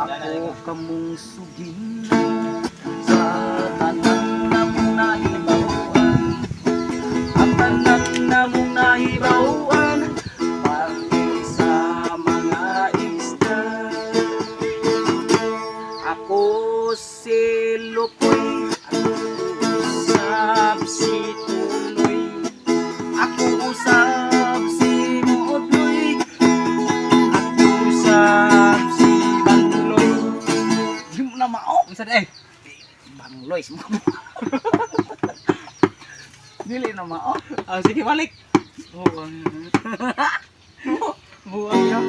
Ako kamong sugin sa tanan namong nahibaw-an. Ang tanan namong nahibaw-an parte sa mga isda. Ako si Lupoy, ako usab si Tuloy, ako usab si Muodloy, ako usab si Bangloy. Di mo na mao. Unsa di ay? Bangloy. Dili na mao. Ah, sige, balik. Buang. Buang ya.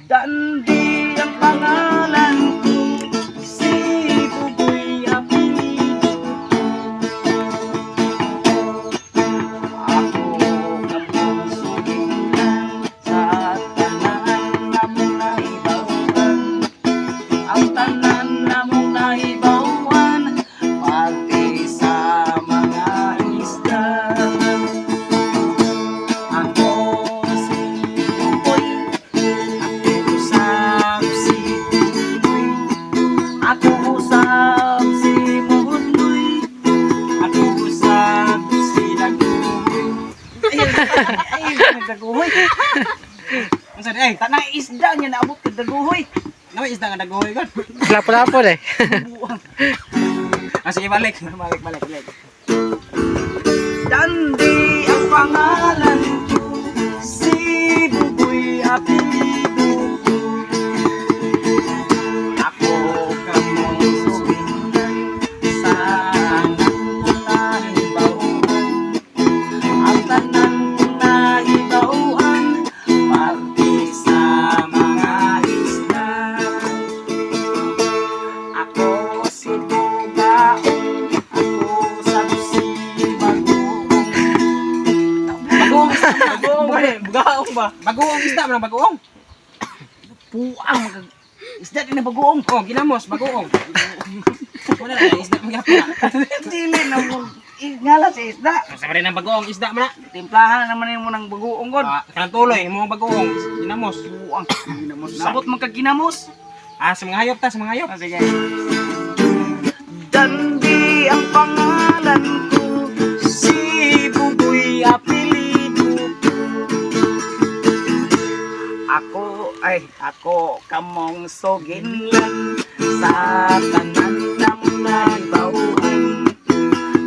Dandi ang pangalan ko, si Buboy apelyido ko. Ako kamong suginlan sa tanan namong nahibaw-an. Ang tanan namong nahibaw-an pati sa mga isda. Ako si Buboy, ako usab si Tuloy, ako usab si Muhudloy, Ako usab si Daguhoy. Ay, nagdaguhoy. Unsa di ay? Tanang isda niya naabot kay daguhoy. Nawa isda nga daguhoy god. Lapo-lapo eh. Buang. Ah, sige, balik. Balik, balik, balik. Dandi ang pangalan ko, si Buboy apelyido ko. Ako kamong suginlan sa tanan nahibaw-an. Ang tanan kong nahibaw-an parte sa mga isda. Ako si Bugaong, ako usab si Bagoong. Bagoong isda. Bagoong ba? Bugaong ba? Bagoong isda man ang bagoong. Puang isda din na bagoong. Oh, ginamos bagoong. Wala na isda magyapon. Dili na mo ingala sa isda. Sa rin ang bagoong isda man na. Timplahan naman mo ng bagoong god. Ah, kanang tuloy mo bagoong ginamos. Puang ginamos. Nabot man kag ginamos. Ah, sa mga hayop ta, sa mga hayop. Ah, sige. Dandi ang pangalan ko, si Buboy apelyido ko. Ako ay ako kamong suginlan sa tanan namong nahibaw-an.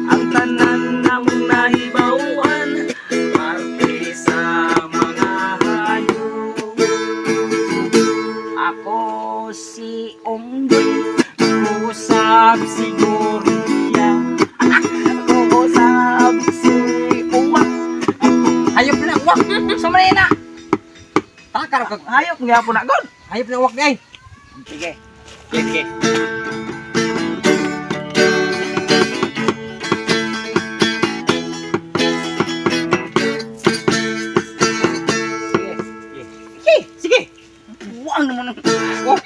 Ang tanan namong nahibaw-an parte sa mga hayop. Ako si Onggoy, Ako usab si Gorilla. Ako usab si Uwak. Hayop na uwak. Sa na. Takar kag Hayop nga po na god. hayop na uwak di ay. Sige. Sige. Sige. Sige, sige. Buang naman. Oh,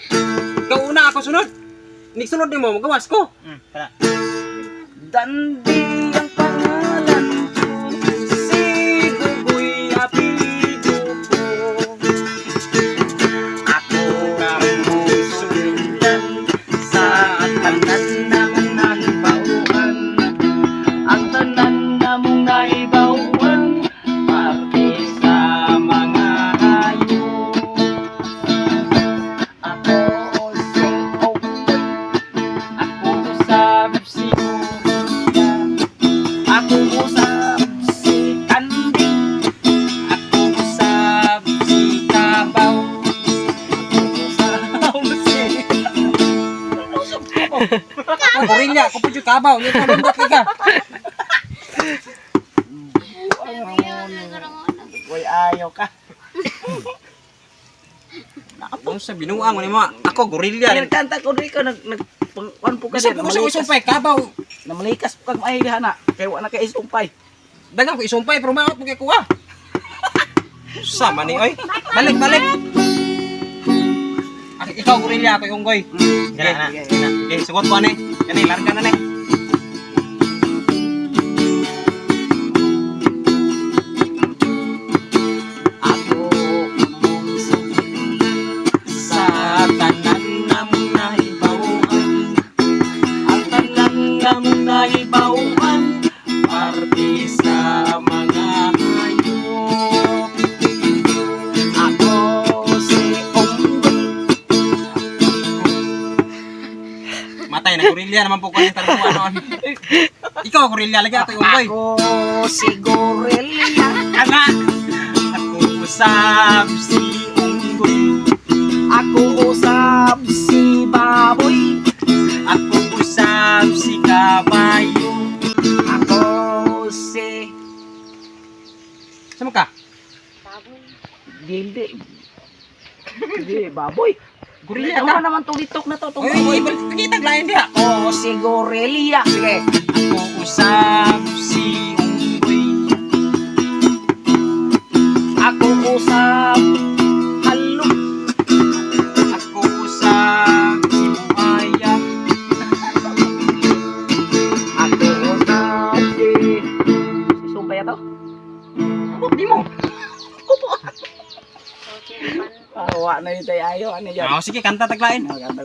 ikaw una, ako sunod. Nigsunod nimo, magawas ko. Tara. Dandi ang pangalan ko, si Buboy apelyido ko. Ako kamong suginlan sa tanan namong nahibaw-an. Ang tanan namong nahibaw-an parte sa mga hayop. Ako si Onggoy, Ako usab si Gorilla. ako usab si Kanding, Ako usab si Kabaw. usab si Ako gorilla, ako pud yung kabaw. Yung kabundok ka. Uy, ayaw ka. Ano sa binuang mo? Ako gorilla. Kaya nagkanta ko rin ka, nag, nag, pang, kuwan po ka Bisan din, po ko sa isumpay, kabaw. Namalikas po kag mahigahan na, kaya wala na kay isumpay. Dagang ko isumpay pero maot mo kay kuha. Sama ni oy. Balik, balik. Ah, ikaw gorilla, ako yung unggoy. Sige, na, Sige, na. Okay, sugot ko ani. Kani larga na ni. Gorilya naman po ko yung tarbuan noon. Ikaw, gorilya lagi ato yung unggoy. Ako si Gorilla. Ana! Ako usab si unggoy. Ako usab si baboy. Ako usab si kabayo. Ako si Sama ka? Dili. Dili, baboy. Gorilla Ano ka. naman tong litok na to? Tong Oy, oy, oy, kita lain diha. Ako si Gorilla. Sige. Ako usab si unggoy. Ako usab halo. Ako usab si buhaya. Ako usab si si Sumpay ato. Ano di mo? Ah, wa na yun tayo ayo. Ano yan? Ah, sige, kanta taglain. Maganda.